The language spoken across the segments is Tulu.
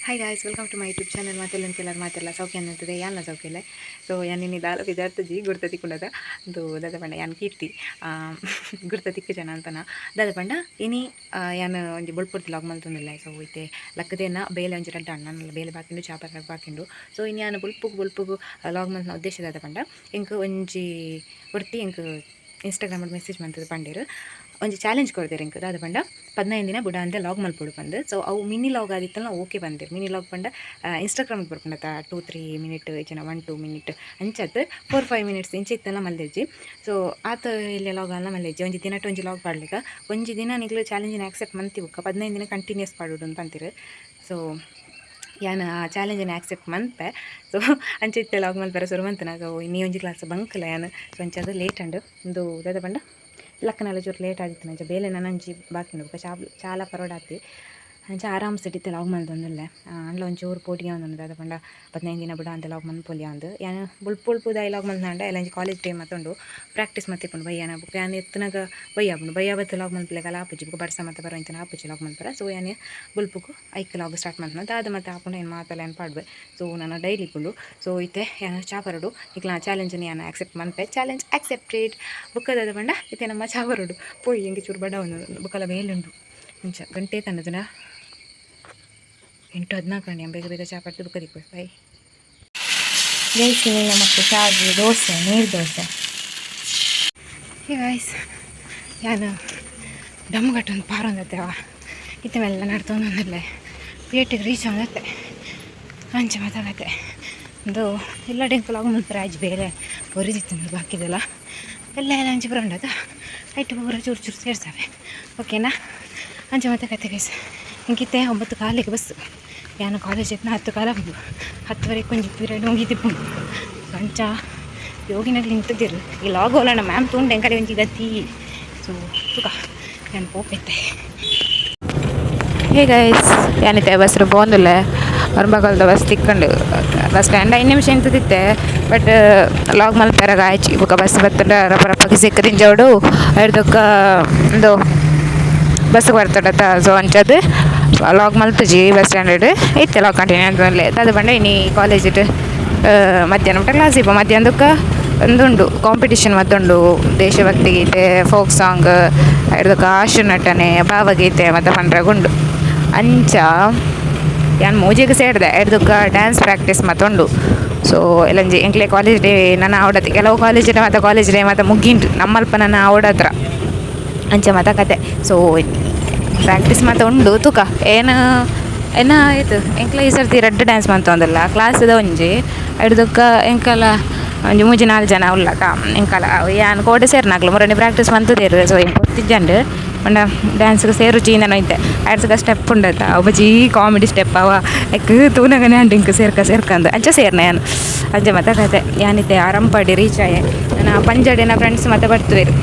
Hi guys, welcome to my YouTube channel. ಮಾತೆಲ್ಲ ಕೆಲವರು ಮಾತೆಲ್ಲ ಸೌಖ್ಯ ಅನ್ನುತ್ತದೆ, ಯಾನ ಸೌಖ್ಯ. ಸೊ ಯಾನ್ ದಾಲ ವಿದ್ಯಾರ್ಥಿ ಗುರ್ತ ತಿಕ್ಕೊಂಡದ ಅದು ದಾದ ಪಂಡ ಯಾನ್ ಕೀರ್ತಿ ಗುರ್ತ ತಿಕ್ಕು ಜನ ಅಂತನ ದಾದ ಪಂಡ ಇನಿ ಯಾನ್ ಒಂಜಿ ಬೊಳ್ಪುರ್ದು ಲಾಗ್ ಮಲ್ತೊಂದಿಲ್ಲ. ಸೊ ಇತ್ತೆ ಲಕ್ಕದೇನ ಬೇಲೆ ಒಂಜಿ ರಡ್ಡ ಅಣ್ಣ ಬೇಲೆ ಬಾಕಿಂಡು ಚಾಪರ ಬಾಕಿಂಡು. ಸೊ ಇನಿ ಯಾನ್ ಬೊಲ್ಪುಗು ಬೊಲ್ಪುಗು ಲಾಗ್ ಮಲ್ತಿನ ಉದ್ದೇಶ ದಾದ ಪಂಡ ಎಂಕ್ ಒಂಜಿ ಒರ್ತಿ ಎಂಕ್ ಇನ್ಸ್ಟಾಗ್ರಾಮ್ ಮೆಸೇಜ್ ಮಂತದ ಪಂಡೇರು ಒಂಜಿ ಚಾಲೆಂಜ್ ಕೊರ್ದೆರ್ ಎಂಕ್ ದಾದ ಪಂಡ 15 ದಿನ ಬುಡಾಂದೆ ಲಾಗ್ ಮಲ್ಪೊಡು ಪಂದ್. ಸೊ ಅವು ಮಿನಿ ಲಾಗ್ ಆದಿತ್ತಲ್ಲ ಓಕೆ ಬಂದಿರು. ಮಿನಿ ಲಾಗ್ ಪಂಡ ಇನ್ಸ್ಟಾಗ್ರಾಮ್ ಬರ್ಪುಂಡತ 2-3 ಮಿನಿಟ್ ಇಜ್ಜಿಂಡ 1-2 ಮಿನಿಟ್ ಅಂಚತ್ 4-5 ಮಿನಿಟ್ಸ್ ಇಂಚ ಇತ್ತೆಲ್ಲ ಮಲ್ದೆಜ್ಜಿ. ಸೊ ಆತ ಇಲ್ಲಿ ಲಾಗ್ ಅಲ್ಲ ಮಲ್ದೆಜ್ಜಿ. ಒಂಜಿ ದಿನಟ್ ಒಂಜಿ ಲಾಗ್ ಪಾಡ್ಲಿಕ್ಕ ಒಂಜಿ ದಿನ ನಿಗ್ಲು ಚಾಲೆಂಜಿನ ಆಕ್ಸೆಪ್ಟ್ ಮಂತಿ ಬುಕ್ಕ 15 ದಿನ ಕಂಟಿನ್ಯೂಸ್ ಪಾಡೋಡು ಅಂತ ಅಂತೀರು. ಸೊ ಯಾನ್ ಆ ಚಾಲೆಂಜನ್ನು ಆಕ್ಸೆಪ್ಟ್ ಮನ್ಪೆ. ಸೊ ಅಂಚ ಇತ್ತೆ ಲಾಗ್ ಮಲ್ಪೆರೆ ಸುರು ಮಂತನ. ಸೊ ಇನ್ನಿ ಒಂಜಿ ಕ್ಲಾಸ್ ಬಂಕ್ಲ ಯಾನ್. ಸೊ ಅಂಚ ಅದು ಲೇಟ್ ಅಂಡು ಉಂದು ದಾದ ಪಂಡ ಲಕ್ಕನಾಲ ಚೂರು ಲೇಟ್ ಆದಿತ್ತು. ಅಂಚ ಬೇಲೆ ನನಂಜಿ ಬಾಕಿ ಉಂಡು ಬೊಕ್ಕ ಚಾಲ ಪರೋಡಾತಿ ಅಂಚ ಆರಾಮ್ ಸಿಟಿತ್ತೆ ಲಾಗ್ ಮಲ್ತೊಂದುಲ್ಲೆ. ಅಂಡ್ಲ ಒಂಚೂರು ಪೋಟಿಗೆ ಒಂದೊಂದು ದಾದ ಪಂಡ 15 ದಿನ ಬುಡ ಅಂತ ಲಾಗ್ ಮನ್ಪೊಲಿ ಅಂದ್. ಯಾನ್ ಬೊಲ್ಪು ಬೊಲ್ಪುದ ಲಾಗ್ ಮಲ್ತ್ನಾಂಡ ಎಲ್ಲಂಜಿ ಕಾಲೇಜ್ ಟೈಮ್ ಮತ್ತುಂಡು ಪ್ರಾಕ್ಟೀಸ್ ಮತ್ತಿಪ್ಪುಂಡು ಬಯ್ಯಾನ ಬೊಕ್ಕ ಯಾನ್ ಎತ್ತುನಗ ಬಯ್ಯ ಆಪುಂಡು. ಬಯ್ಯ ಬತ್ತು ಲಾಗ್ ಮಲ್ಪಲೆಗಲ ಆಪುಜಿ ಬೊಕ್ಕ ಬರ್ಸ ಮತ್ತೆ ಬರೋ ಆಪುಜಿ ಲಾಗ್ ಮಲ್ಪರ. ಸೊ ಯಾನ್ ಬೊಲ್ಪುಗು ಐಕ್ ಲಾಗ್ ಸ್ಟಾರ್ಟ್ ಮಲ್ತ್ನ ದಾದ ಮತ್ತೆ ಆಪುಂಡು ಏನು ಮಾತೆಲ್ಲ ಯಾನ್ ಪಾಡ್ವೆ. ಸೊ ನಾನು ಡೈಲಿ ಇಪ್ಪುಂಡು. ಸೊ ಇತ್ತೆ ಯಾನ್ ಚಾ ಪರಡು ನಿಕ್ಲ ಚಾಲೆಂಜ್ ಯಾನ್ ಆಕ್ಸೆಪ್ಟ್ ಮನ್ಪೆ, ಚಾಲೆಂಜ್ ಆಕ್ಸೆಪ್ಟೆಡ್. ಬೊಕ್ಕ ದಾದ ಪಂಡ ಇತ್ತೆ ನಮ್ಮ ಚಾ ಪರಡು ಪೋಯಿ ಎಂಕ್ ಚೂರು ಬಡ ಒಂದು ಬೊಕ್ಕಲ ಬೇಲುಂಡು ಅಂಚ ಗಂಟೆ ತನ್ನದನ 8:14 ಅಂಡಿ. ಬೇಗ ಬೇಗ ಚಾ ಪಡ್ದು ಬುಕ್ಕ ದಿಕ್ಕು ಬೈ ಗೈಸ್. ನಮಕ್ ಚಾಗ್ ದೋಸೆ, ನೀರು ದೋಸೆ. ಹೇ ಗೈಸ್, ಯಾನ್ ದಮ್ಗಟ್ಟೊಂದು ಪಾರೊಂದತ್ತೆವ ಇತ್ತೆ ಮೆಲ್ಲ ನಡ್ತೊಂದೊಂದಲ್ಲೇ ಪೇಟೆಗೆ ರೀಚ್ ಆವತ್ತೆ ಅಂಚ ಮಾತಾಗತ್ತೆ. ಒಂದು ಎಲ್ಲ ಡೆಂಕಲ್ ಮಲ್ಪರೆ ಆಜ್ ಬೇರೆ ಒರಿದಿತ್ತು ಬಾಕಿದೆಲ್ಲ ಎಲ್ಲ ಎಲ್ಲ ಅಂಚೆ ಬರೋಂಡದ ಐಟು ಪೂರ ಚೂರು ಚೂರು ಸೇರ್ಸಾವೆ ಓಕೆನಾ. ಅಂಚೆ ಮತ್ತೆ ಕತೆ ಗೈಸ್. ಇಂಕಿತ್ತೆ 9:15ಕ್ಕೆ ಬಸ್. ಯಾನು ಕಾಲೇಜ್ ಎತ್ನ 10:15 ಉಂಡು 10:30ಕ್ಕೆ ಒಂಜಿ ಪೀರಿಯಡ್ ಮುಗಿದಿಪ್ಪುಂಡು. ಅಂಚ ಯೋಗಿನಾಗ್ಲಿ ನಿಂತಿದ್ದಿರು ಈ ಲಾಗ್ ಹೋಲಣ ಮ್ಯಾಮ್ ತೂಂಡೆ ಎಂಕಡೆ ಒಂಜಿ ಗತಿ. ಸೊ ತುಕ ನಾನು ಪೋಪೆತ್ತೆ. ಹೇ ಗೈಸ್, ಯಾನಿತ್ತೆ ಬಸ್ ಪೋಂದುಲ್ಲೆ ಹೊರಬಗಲ್ದ ಬಸ್ ತಿಕ್ಕಂಡು ಬಸ್ ಸ್ಟ್ಯಾಂಡ್ 5 ನಿಮಿಷ ಇಂತದಿತ್ತೆ. But log ಮಲ್ಪೆರಗ ಆಯ್ಚಿ. ಬೊಕ ಬಸ್ ಬತ್ತಂಡ ರಪ್ಪ ರಪ್ಪಗೆ ಸಿಕ್ಕದಿಂಜೋಡು ಐರ್ದೊಕ್ಕ ಉಂದು ಬಸ್ಗೆ ಬರ್ತಡತ. ಸೊ ಅಂಚದು ಲಾಗ್ ಮಲ್ತುಜಿ ಬಸ್ ಸ್ಟ್ಯಾಂಡರ್ಡ್ ಇತ್ತೆ ಲಾಗ್ ಕಂಟಿನ್ಯೂ ಅಂತಲೇ ದಾದ ಪಂಡ ಇನಿ ಕಾಲೇಜಿಡ್ ಮಧ್ಯಾಹ್ನ ಮುಟ್ಟ ಕ್ಲಾಸ್ ಇಪ್ಪ. ಮಧ್ಯಾಹ್ನದಕ್ಕ ಒಂದುಂಡು ಕಾಂಪಿಟಿಷನ್ ಮತ್ತುಂಡು, ದೇಶಭಕ್ತಿ ಗೀತೆ, ಫೋಕ್ ಸಾಂಗ್, ಐರ್ದೊಕ್ಕ ಆಶು ನಟನೆ, ಭಾವಗೀತೆ ಮತ್ತು ಪಂಡ್ರಗುಂಡು. ಅಂಚ ಯಾನ್ ಮೂಜಿಗೆ ಸೇರಿದೆ. ಐರ್ದೊಕ್ಕ ಡ್ಯಾನ್ಸ್ ಪ್ರಾಕ್ಟೀಸ್ ಮತ್ತುಂಡು. ಸೊ ಎಲ್ಲಂಜಿ ಎಂಕ್ಲೆ ಕಾಲೇಜ್ ಡೇ ನನ್ನ ಆವಡತಿ ಕೆಲವು ಕಾಲೇಜ್ ಡೇ ಮತ್ತು ಕಾಲೇಜ್ ಡೇ ಮತ್ತು ಮುಗ್ಗಿಂಟು ನಮ್ಮಲ್ಪ ನನ್ನ ಆವಡತ್ರ ಅಂಚ ಮತ ಕತೆ. ಸೊ ಪ್ರಾಕ್ಟೀಸ್ ಮಾತ ಉಂಡು ತುಕ ಏನು ಏನ ಆಯ್ತು. ಎಂಕ್ಲ ಈ ಸರ್ತಿ ರಡ್ಡ್ ಡ್ಯಾನ್ಸ್ ಮಂತೊಂದುಲ್ಲ ಕ್ಲಾಸ್ದ ಒಂಜಿ ಐಡ್ದೊಕ್ಕ ಎಂಕಲ ಒಂಜಿ ಮೂಜಿ ನಾಲ್ ಜನ ಉಲ್ಲಕ ಎಂಕಲ ಯಾನ್ ಕೋಡೆ ಸೇರ್ನಾಕ್ಲು ಮುರನಿ ಪ್ರಾಕ್ಟೀಸ್ ಮಂತುದೆರ್. ಸೊ ಎಂಕ್ ಗೊತ್ತಿಜ್ಜಂಡ್ ಪಂಡ ಡ್ಯಾನ್ಸ್ಗೆ ಸೇರುಚಿ ನಾನು ಇತ್ತೆ. ಐಡ್ಸಕ ಸ್ಟೆಪ್ ಉಂಡತ ಒಬ್ಬಜಿ ಕಾಮಿಡಿ ಸ್ಟೆಪ್ ಅವ ಎಕ್ ತೂನಗನೆ ಅಂಡ್ ಇಂಕ್ ಸೇರ್ಕ ಸೇರ್ಕಂದು ಅಂಚ ಸೇರ್ನ ಯಾನ್. ಅಂಚ ಮತ್ತೆ ಕತೆ. ಯಾನಿತ್ತೆ ಆರಂಪಾಡಿ ರೀಚ್ ಆಯೆ. ನನ್ನ ಪಂಜಾಡಿನ ಫ್ರೆಂಡ್ಸ್ ಮತ್ತೆ ಬರ್ತುವೆರು.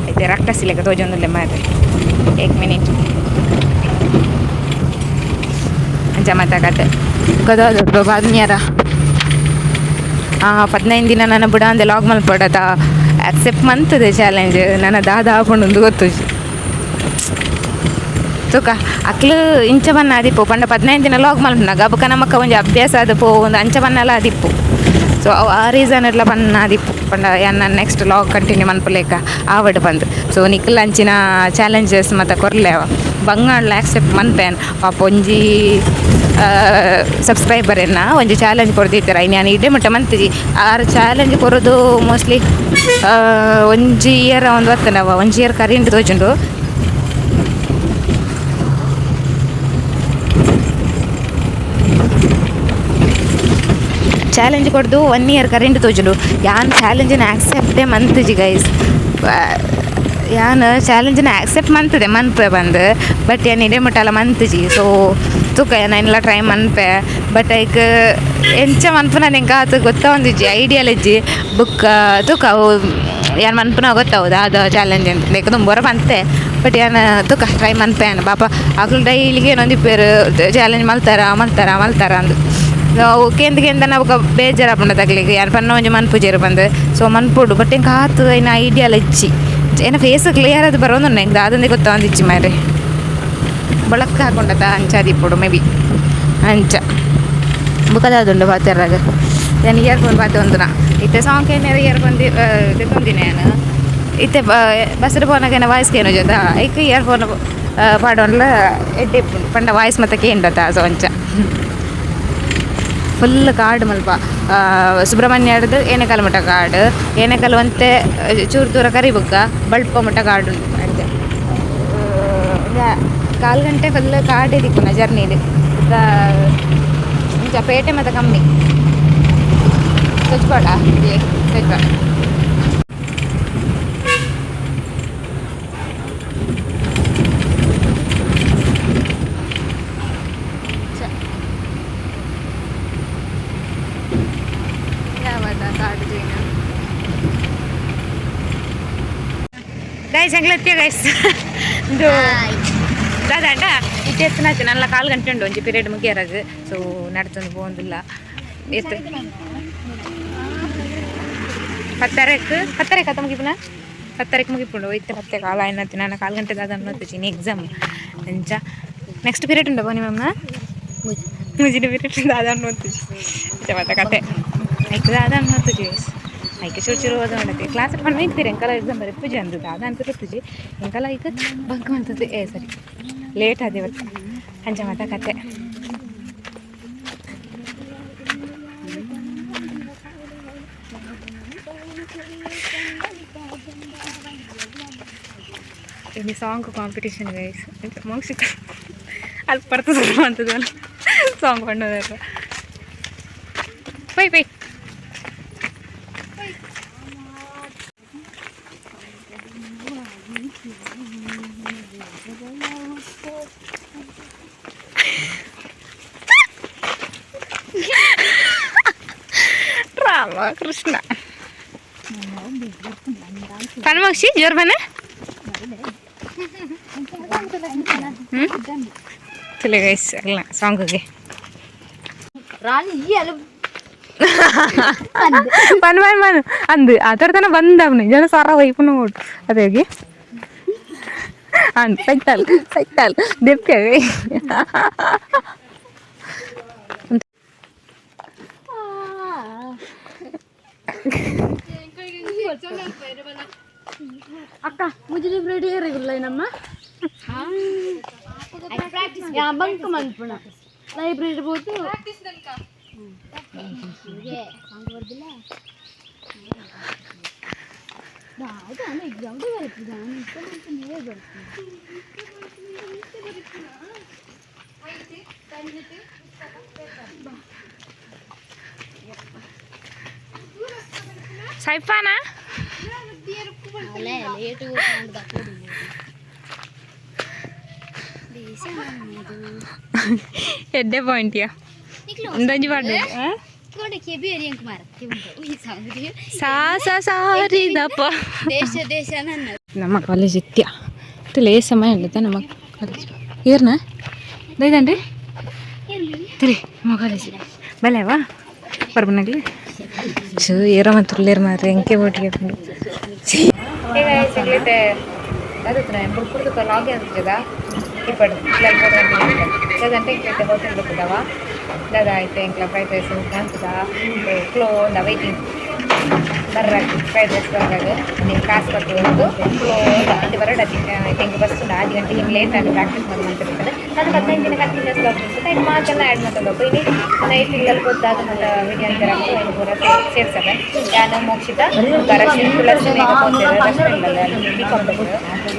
ಐತೆ ರಕ್ಕಸಿಲೆಕ್ಕ ತೋಜೊಂದುಲ್ಲೆ ಮಾರ್ರೆ, ಏಕ್ ಮಿನಿಟ್. ಅಂಚ ಮತ್ತೆ ಕತೆ ಕದ ಬಾದ್ನ್ಯಾರ 15 ದಿನ ನನ್ನ ಬುಡ ಅಂದೆ ಲಾಗ್ ಮಲ್ಪಡತ ಆಕ್ಸೆಪ್ಟ್ ಮಂತದೆ ಚಾಲೆಂಜ್. ನನ್ನ ದಾದ ಆಪುಂಡು ಗೊತ್ತು ತುಕ ಅಕ್ಲು ಇಂಚ ಬನ್ನ ಆದಿಪ್ಪು ಪಂಡ 15 ದಿನ ಲಾಗ್ ಮಲ್ಪುನಾಗ ಬೊಕ ನಮಕ ಒಂಜಿ ಅಭ್ಯಾಸ ಆದ್ ಪೋ ಒಂದು ಅಂಚ ಬನ್ನಲ ಆದಿಪ್ಪು. ಸೊ ಅವು ಆ ರೀಸನ್ ಇಡ್ಲ ಬನ್ನ ಆದಿಪ್ಪು ಪಂಡ ಯಾನ್ ನೆಕ್ಸ್ಟ್ ಲಾಗ್ ಕಂಟಿನ್ಯೂ ಮನ್ಪುಲೇಕ ಆವಡ್ ಬಂದು. ಸೊ ನಿಕ್ಲ್ ಅಂಚಿನ ಚಾಲೆಂಜಸ್ ಮತ್ತು ಕೊರ್ಲೆ ಅವ ಬಂಗಾಳ್ಲ ಆಕ್ಸೆಪ್ಟ್ ಮನ್ಪೇನ್. ಪಾಪ ಒಂಜಿ ಸಬ್ಸ್ಕ್ರೈಬರ್ ಎನ್ನ ಒಂಜಿ ಚಾಲೆಂಜ್ ಕೊರ್ದಿತ್ತೆರ್ ಐನ್ ಯಾನ್ ಇಡೆ ಮುಟ್ಟ ಮಂತಿಜಿ. ಆರ್ ಚಾಲೆಂಜ್ ಕೊರದು ಮೋಸ್ಟ್ಲಿ ಒಂಜಿ ಇಯರ್ ಒಂದು ಬತ್ತನವ ಒಂಜಿ ಇಯರ್ ಕರಿಂಡ್ ತೋಜುಂಡು. ಚಾಲೆಂಜ್ ಕೊಡ್ದು 1 ಇಯರ್ ಕರೆಂಟ್ ತೋಜುಂಡು. ಯಾನ್ ಚಾಲೆಂಜನ್ ಆಕ್ಸೆಪ್ಟೇ ಮಂತುಜಿ ಗೈಸ್. ಯಾನ್ ಚಾಲೆಂಜನ್ ಆಕ್ಸೆಪ್ಟ್ ಮಂತದೆ ಮನ್ಪೆ ಬಂದು ಬಟ್ ಯಾನ್ ಇಡೆ ಮುಟ್ಟಲ ಮಂತುಜಿ. ಸೊ ತುಕ ಯಾನ್ ಐನ್ಲ ಟ್ರೈ ಮನ್ಪೆ ಬಟ್ ಐಕ್ ಎಂಚ ಮನ್ಪುನ ಎಂಕ್ ಆತ್ ಗೊತ್ತಾವೊಂದಿಜ್ಜಿ, ಐಡಿಯಾಲ ಇಜ್ಜಿ. ಬುಕ್ಕ ತುಕ ಅವು ಯಾನ್ ಮನ್ಪುನ ಗೊತ್ತಾವು ದಾದ ಚಾಲೆಂಜ್ ಅಂತ ಲೆಕ್ಕ ದುಂಬೊರ ಪಂತೆ. ಬಟ್ ಯಾನ್ ತುಕ ಟ್ರೈ ಮನ್ಪೆ. ಯಾನ್ ಪಾಪ ಅಕ್ಲು ಡೈಲಿಗೆ ಏನೊಂದಿಪ್ಪೆರ್ ಚಾಲೆಂಜ್ ಮಲ್ತಾರ ಮಲ್ತಾರ ಮಲ್ತಾರ ಅಂದ್. ಅವು ಕೇಂದ್ ಕೇಂದನ ಬೊಕ ಬೇಜಾರಾಪುಂಡು ತಕ್ಲೆಗ್ ಯಾನ್ ಪನ್ನ ಒಂಜಿ ಮನ್ಪುಜೆರ್ ಪಂದ್. ಸೊ ಮನ್ಪೊಡು ಬಟ್ ಎಂಕ್ ಆತ್ ಐನ ಐಡಿಯಾಲ ಇಜ್ಜಿ. ಏನ ಫೇಸ್ ಕ್ಲಿಯರ್ ಆದ್ ಬರೋಂದುಂಡು ಎಂಕ್ ದಾದಂದೆ ಗೊತ್ತಾವೊಂದಿಜ್ಜಿ ಮಾರ್ರೆ. ಬಳಕ್ಕ ಹಾಕೊಂಡತ ಅಂಚಾದಿಪ್ಪೊಡು ಮೇ ಬಿ. ಅಂಚ ಬುಕ್ಕದಾದುಂಡು ಪಾತೆರ್ರಾಗ ಯಾನ್ ಇಯರ್ಫೋನ್ ಪಾತೆ ಇತ್ತೆ ಸಾಂಗ್ ಕೇನೆರ ಇಯರ್ಫೋನ್ ದೆತ್ತೊಂದಿನ ಯಾನ್ ಇತ್ತೆ ಬಸ್ಡ್ ಪೋನಗನ ವಾಯ್ಸ್ ಕೇನು ಜೊತೆ ಐಕ್ ಇಯರ್ಫೋನ್ ಪಾಡೊಂಡ್ಲ ಎಡ್ಡೆ ಪಂಡ ವಾಯ್ಸ್ ಮತ್ತೆ ಕೇಂಡತ. ಸೊ ಅಂಚ ಫುಲ್ ಕಾಡು ಮಲ್ಪ ಸುಬ್ರಹ್ಮಣ್ಯ ಹಿಡ್ದು ಏನೇಕಲ್ ಮುಟ್ಟ ಕಾಡು, ಏನೇಕಲ್ ಒಂತೆ ಚೂರು ದೂರ ಕರಿಬುಕ್ಕ ಬಳ್ಪ ಮುಟ್ಟ ಕಾಡು ಉಂಟು. ಅಂಚ ಕಾಲು ಗಂಟೆ ಫುಲ್ ಕಾಡೇ ದಿಕ್ಕುನ ಜರ್ನಿ ಇದು. ಇಂಚ ಪೇಟೆ ಮತ್ತೆ ಕಮ್ಮಿ ತೊಜ್ಪಾಡ ತೊಜ್ಪಾಡ. ಗೈಸ್ ಎಂಗ್ಲತ್ಯ ಗೈಸ್ ಇದು ದಾದಾಂಡ ಇತ್ತೆ ಎತ್ತನಾಚೆ ನನ್ನ ಕಾಲು ಗಂಟೆ ಉಂಡು ಒಂಜಿ ಪೀರಿಯಡ್ ಮುಗಿಯರಾಗ. ಸೊ ನಡ್ತೊಂದು ಪೋವೊಂದಿಲ್ಲ ಎತ್ತು ಪತ್ತರಕ್ಕೆ ಪತ್ತರಕ್ಕೆ ಅತ್ತ ಮುಗಿಪುನ ಪತ್ತರಕ್ಕೆ ಮುಗಿಪುಂಡು. ಇತ್ತೆ ಪತ್ತೆ ಕಾಲ ಆಯ್ನತ್ತಿ ನಾನು ಕಾಲು ಗಂಟೆ ದಾದ ಅನ್ನೋದು ಎಕ್ಸಾಮ್. ಅಂಚ ನೆಕ್ಸ್ಟ್ ಪೀರಿಯಡ್ ಉಂಡ ಬೋನಿ ಮ್ಯಾಮ್ನ ಮುಜಿನ ಪೀರಿಯಡ್ ದಾದ ಅನ್ನೋದು ಅಂಚ ಮತ್ತೆ ಕತೆ ಐಕ್ ದಾದ ಅನ್ನೋದು. ಐಕ್ ಚೂರು ಚೂರು ಓದ ಮಾಡತ್ತೆ ಕ್ಲಾಸ್ ಪಂಡ ಇತ್ತೀರಿ ಎಂಕಲ ಎಕ್ಸಾಮ್ ಬರೀ ಪೂಜೆ ಅಂದು ದಾದ ಅಂತ ಪೂಜೆ ಎಂಕಲ ಐಕ್ ಬಂಕ್ ಮಾಡ್ತದೆ. ಏ ಸರಿ ಲೇಟ್ ಆದಿವತ್ತು. ಅಂಚ ಮತ್ತೆ ಕತೆ ಇಲ್ಲಿ ಸಾಂಗ್ ಕಾಂಪಿಟೇಷನ್ ಗೈಸ್. ಮೋಕ್ಷಿತ ಅಲ್ಲಿ ಪಡ್ತದ ಅಂತದಲ್ಲ ಸಾಂಗ್ ಪಣ್ಣೋದಲ್ಲ. Bye bye. Ramakrishna ಪನ್ಮಕ್ಷಿ ಜೋರ್ ಬನ್ನ ತುಲೆ ಗೈಸ್ ಅಲ್ಲ ಸಾಂಗ್ಗೆ ಪನ್ ಪನ್ ಪನ್ ಅಂದು ಆ ಥರ ತನ ಬಂದವನು ಜನ ಸಾರ ವೈಪುನ ಓಡು ಅದೇ ಹೋಗಿ ಅಂದ್ ಸೈತಾಲ್ ಸೈತಾಲ್ ದೆಪ್ಪೆ. ಅಕ್ಕ ಮುಜಿಲಿ ಬ್ರೆಡ್ ಏರಿಗುಲ್ಲ ನಮ್ಮ ಯಾ ಬಂಕ್ ಮನ್ಪುಣ ಲೈಬ್ರರಿ ಪೋತು. ಎಕ್ಸಾಮ್ ಸೈಫಾನಾ ಎಡ್ಡೆ ಪಾಯಿಂಟಿಯಾ ಇಂದೊಂಜಿ ಪಾಡ್ಡು ಸಾ ಸಾ ಸಾರಿದಪ್ಪ. ದೇಶ ದೇಶ ನನ್ನ ನಮ್ಮ ಕಾಲೇಜ್ ಇತ್ಯ ತುಲೆ ಸಮಯ ಉಂಡುತ್ತ ನಮ್ಮ ಕಾಲೇಜ್ ಏರ್ನ ದೈದಂಡ್ರಿ ತಿಳಿ ನಮ್ಮ ಕಾಲೇಜ್ ಬಲೆವಾ ಪರ್ಬನಾಗ್ಲಿ ಚು ಏರ ಮತ್ತು ತುಲ್ಲೇರ್ ಮಾರ್ರೆ ಎಂಕೆ ಬೋಟಿಗೆ ಕುಡ್ದು ಲಾಗಿ ಅಂತದ ಇಪ್ಪಡು ಗಂಟೆ ಇಂಕ್ಲೈತೆ ಹೋಟೆಲ್ ಬರ್ತದವ ದಾದ ಆಯ್ತು ಎಂಕ್ಲ ಫ್ರೈಡ್ ರೈಸ್ ಅಂತದ ಕ್ಲೋ ಅಂದ ವೈಟಿಂಗ್ ಬರ್ರಾಗ ಫ್ರೈಡ್ ರೈಸ್ ಬರ್ರಾಗ ನೀವು ಕಾಸು ಕೊಟ್ಟು ಕ್ಲೋ ಅಂತ ಬರೋಡ ಎಂಕ್ ಬಸ್ ಉಂಡು ಆರು ಗಂಟೆ ಹಿಂಗೆ ಲೇಟ್ ಆಗಿ ಪ್ರಾಕ್ಟೀಸ್ ಮಾಡಿ ಅಂತ ಅದು 15 ದಿನ ಕಂಟಿನ್ಯೂಸ್ ಲಾಗ್ ಇರ್ತದೆ. ಇದು ಮಾತೆಲ್ಲ ಆ್ಯಡ್ ಮಾಡ್ಕೊಂಡು ಇನ್ನು ನೈಟ್ ಇಲ್ಲಿ ಗೊತ್ತಾದ ಮತ್ತು ವಿಡಿಯೋ ಅಂತ ಐದು ಪೂರ ಸೇರ್ಸವೆ. ನಾನು ಮೋಕ್ಷಿತ ರಶ್ಮಿ ತುಳಸಿ ರಶ್ಮಿ ಬಿ ಕಾಮ್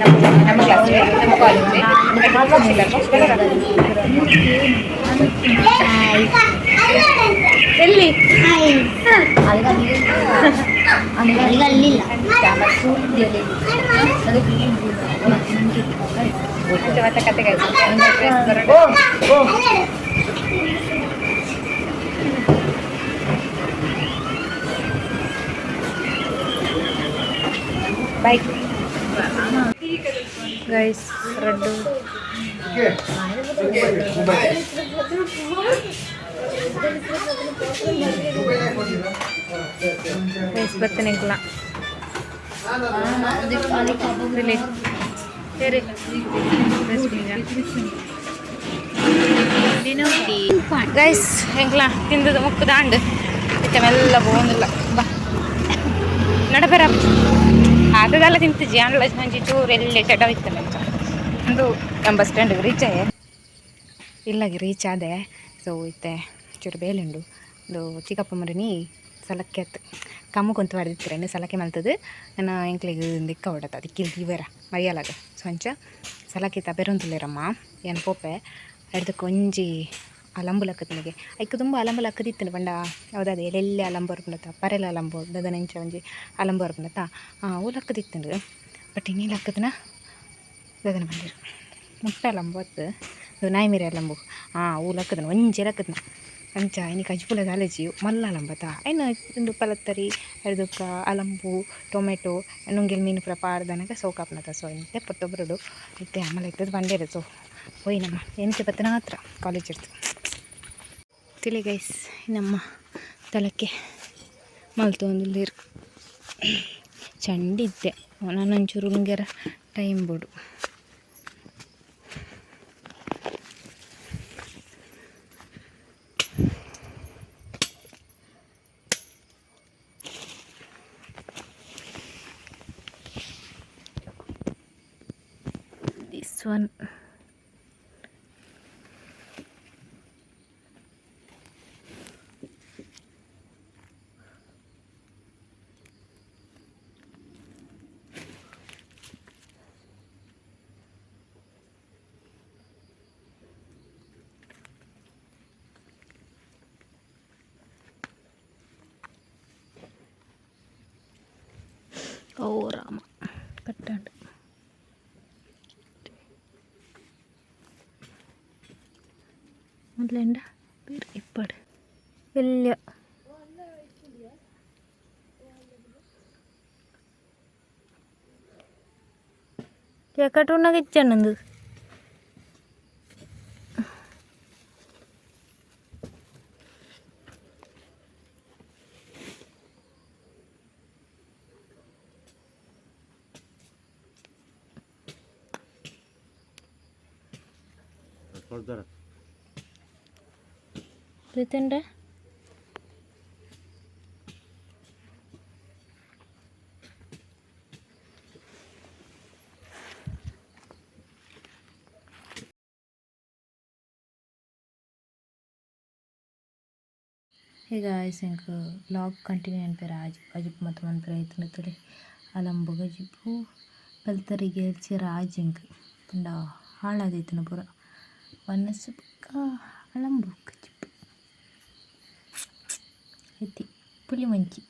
ನಮ್ಮ ನಮ್ಮ ಕ್ಲಾಸ್ ನಮ್ಮ ಕಾಲೇಜ್ ಮೋಕ್ಷಿತ ಮೋಕ್ಷಿತ ಎಲ್ಲಿ ಅಲ್ಲಿಲ್ಲ. ಮತ್ತೆ ಕತೆ ಬೈ ಗೈಸ್ ರಡ್ಡು ಗೈಸ್ ಬರ್ತೇನೆ ಎಂಕುಲ ಸರಿ. ಗೈಸ್, ಎಂಕ್ಲ ತಿಂದದ ಮುಕ್ಕು ದಾಂಡು ಇತ್ತೆ ಮೆಲ್ಲ ಪೋವೊಂದುಲ್ಲ. ಬಾ ನಡಬರ. ಆತದಲ್ಲ ತಿಂತಿಜಿ ಆಂಡಲ ಒಂಜಿ ಚೂರು ಎಲ್ಲೆ ಚಟ ಇತ್ತು ನಂಚ. ಒಂದು ನಮ್ಮ ಬಸ್ ಸ್ಟ್ಯಾಂಡಿಗೆ ರೀಚ್ ಆಯೆ. ಇಲ್ಲಾಗಿ ರೀಚ್ ಆದೆ. ಸೊ ಇತ್ತೆ ಚೂರು ಬೇಲೆ ಉಂಡು. ಒಂದು ಚಿಕ್ಕಪ್ಪ ಮರಿನಿ ಸಲಕ್ಕೆ ಆತು ಕಮ್ಮು ಕೊಂತು ಬರೆದಿತ್ತಾರೆ ಸಲಕೆ ಮಲ್ತದು. ನನ್ನ ಎಂಕ್ಲೆಗ್ ದಿಕ್ಕ ಹೊಡತ ಅದಕ್ಕೆ ಇವರ ಮರಿಯಲಾಗ. ಸೊ ಅಂಚ ಸಲಕೆ ತಬೆರೊಂದುಲ್ಲೇರಮ್ಮ. ಏನು ಪೋಪೆ ಎಡ್ದಕ್ಕೆ ಒಂಜಿ ಅಲಂಬು ಲಕ್ಕದಿನಗೆ. ಐಕ್ ತುಂಬ ಅಲಂಬು ಲಕ್ಕದಿತ್ತು ಪಂಡ ಯಾವುದಾದ ಎಲ್ಲೆಲ್ಲೆ ಅಲಂಬು ಬರ್ಪುಂಡತ್ತ, ಪರೆಲ ಅಲಂಬು ದದನಂಚ ಒಂಜಿ ಅಲಂಬು ಬರ್ಪುಂಡತ್ತ, ಅವು ಲಕ್ಕದಿತ್ತುಂಡು. ಬಟ್ ಇನ್ನಿ ಲಕ್ಕದನ ದದನ ಬಂದಿರು ಮುಟ್ಟೆ ಅಲಂಬು ಅತ್ತು, ಇದು ನಾಯಿ ಮೀರಿ ಅಲಂಬು. ಹಾಂ, ಅವು ಲಕ್ಕದನ ಒಂಜಿ ಲಕ್ಕದನ. ಅಂಚ ಇನಿ ಕಜ್ಪುಲ ದಾಲಜಿ ಮಲ್ಲ ಅಲಂಬತ. ಐನ ಉಂದು ಪಲತ್ತರಿ ಎರ್ದುಕ್ಕ ಅಲಂಬು, ಟೊಮೆಟೊ, ನುಂಗೆಲ್ ಮೀನು ಪೂರ ಪಾಡ್ದನಗ ಸೋಕಾಪುನತ. ಸೊ ಇಂತೆ ಪೊತ್ತೊಬ್ರುಡು ಇತ್ತೆ ಅಮಲ ಇತ್ತದ ಬಂಡೇರು. ಸೊ ಪೋಯಿನಮ್ಮ ಎಂಚ ಬತ್ತನ ಹತ್ರ ಕಾಲೇಜ್ ಇರ್ತು ತಿಳಿ. ಗೈಸ್, ನಮ್ಮ ತಲಕ್ಕೆ ಮಲ್ತೊಂದುಲ್ಲೆರ್. ಚಂಡಿದ್ದೆ ನಾನು ಒಂಚೂರು ಉಂಗೆರ ಟೈಮ್ ಬೋಡು. This one. ಓ ರಾಮ, ಕಟ್ಟಾಂಡ್ ಮೊದಲೆಂಡ ಬೇರೆ ಇಪ್ಪಡು വലിയ. ಕೇಕಟುನಾಗ ಇಚ್ಚಣ್ಣಂದು. ಪ್ರೀತಂಡ. ಹೇ ಗಾಯ್ಸ್, ಎಂಕ್ ವ್ಲಾಗ್ ಕಂಟಿನ್ಯೂ ಅನ್ಪೆರ ಆಜಿ ಅಜಿಪು ಮತ್ತು ಮನ್ಪೆರ ಐತುಂಡು ತೂಲೆ. ಅಲಂಬು ಗಜಿಪು ಪಲ್ತರಿಗೆ ಎಲ್ಚಿರ ಆಜಿ ಎಂಕ್ ಪಂಡ ಹಾಳಾದೈತುಂಡು ಪೂರ ವನಸ್ ಬೊಕ್ಕ ಅಲಂಬು ಗಜಿಪು ಐತಿ ಪುಲಿ ಮುಂಚಿ.